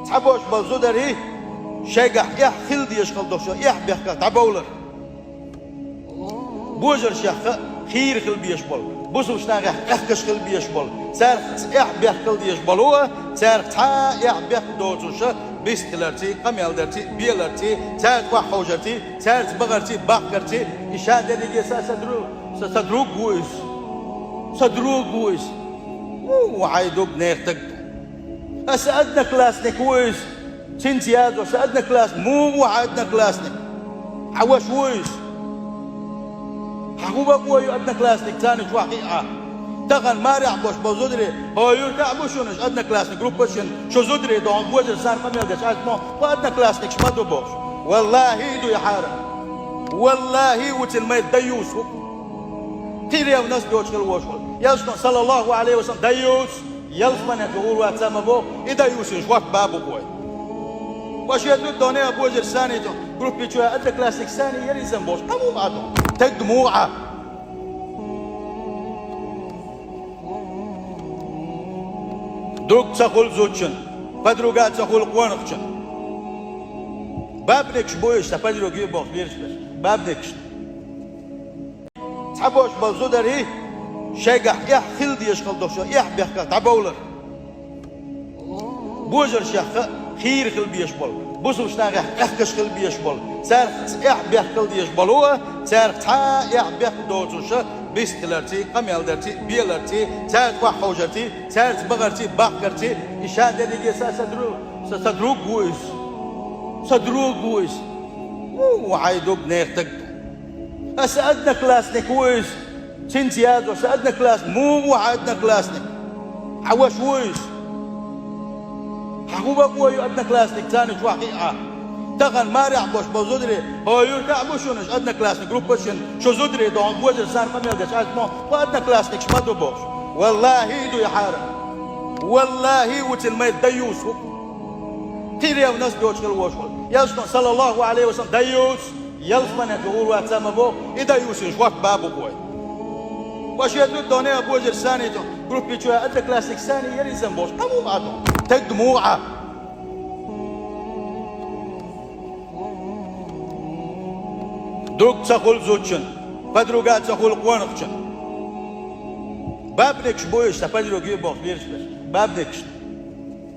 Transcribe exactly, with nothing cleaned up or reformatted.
Цхьаболуш болу зударий шайгахь эхь хила дезаш хила долуш, эхь бехках дӀабовлар. Божаршех хийра хила безаш болу, бусулба нахах къехкаш хила безаш болу, цаьрца эхь бехкала дезаш болу, цаьрца цхьа а эхь бехк доцуша, бист хиларций, къамел дарций, беларций, цаьрца охьаховшарций, цаьрца бахарций, бахкарций, и ша дерриге са, са друг, са, са друг ву иза. Са друг ву иза. Ву, ву хьайн друг нехан таг. Аса одноклассник ву иза. Цинца язо, сан одноклассник. Муха ву хьан одноклассник? Хьан ваша ву иза? Хьан хӀун бакъо ю одноклассник, царна чохь хиъа? Тахана марехь болуш болу зударий, хьо юьртахь а бу шуна одноклассник группа шина, шу зударий ду, хьо божар сан къамел деш, ас мо, хьо одноклассникаш ма ду бохуш. Валлахи, и ду и хьара. Валлахи, ву цуьнан майра даюс ву. Кхин ревность йоцуш хила вош волу. Ялсман, саллаллаху алейхи ва саллям, даюс. Ялсмане чу гӀур вац ма боху, и даюсин шорт бабу кхой. Ва шен зуддоне а божар саниту, группи чу а одноклассник сани яризам бохуш, къаму ма ду. Тегга муха а. Друг ца хуьлу зудчун, подруга ца хуьлу къонахчун. Бабникаш бу иза, сан подруги бохуш, вирш берш. Бабникаш. Цхьаболуш болу зударий шайгахь эхь хила дезаш хила долуш, эхь бехках дӀабовлар. Божаршех хийра хила безаш болу, бусулба нахах къехкаш хила безаш болу, цаьрца эхь бехкала дезаш болу, цаьрца цхьа а эхь бехк доцуша, бист хиларций, къамел дарций, беларций, цаьрца охьаховшарций, цаьрца бахарций, бахкарций, и ша дерриге са, са друг, са, са друг ву иза. Са друг ву иза. Ву, ву хьайн друг нехан таг. Аса одноклассник ву иза. Цинца язо, сан одноклассник. Муха ву хьан одноклассник? Хьан ваша ву иза? Хьан хӀун бакъо ю одноклассник, царна чохь хиъа? Тахана марехь болуш болу зударий, хьо юьртахь а бу шуна одноклассник группа шина, шу зударий ду, хьо божар сан къамел деш, ас мо, хьо одноклассникаш ма ду бохуш. Валлахи, и ду и хьара. Валлахи, ву цуьнан майра даюс ву. Кхин ревность йоцуш хила вош волу. Ялсман, саллаллаху алейхи ва саллям, даюс. Ялсмане чу гӀур вац ма боху, и даюсин шорт бабу кхой. Ва шен зуддоне а божар саниту, группи чу а одноклассник сани яризам бохуш, къаму ма ду. Тегга муха а. Друг ца хуьлу зудчун, подруга ца хуьлу къонахчун. Бабникаш бу иза, сан подруги бохуш, вирш берш. Бабникаш.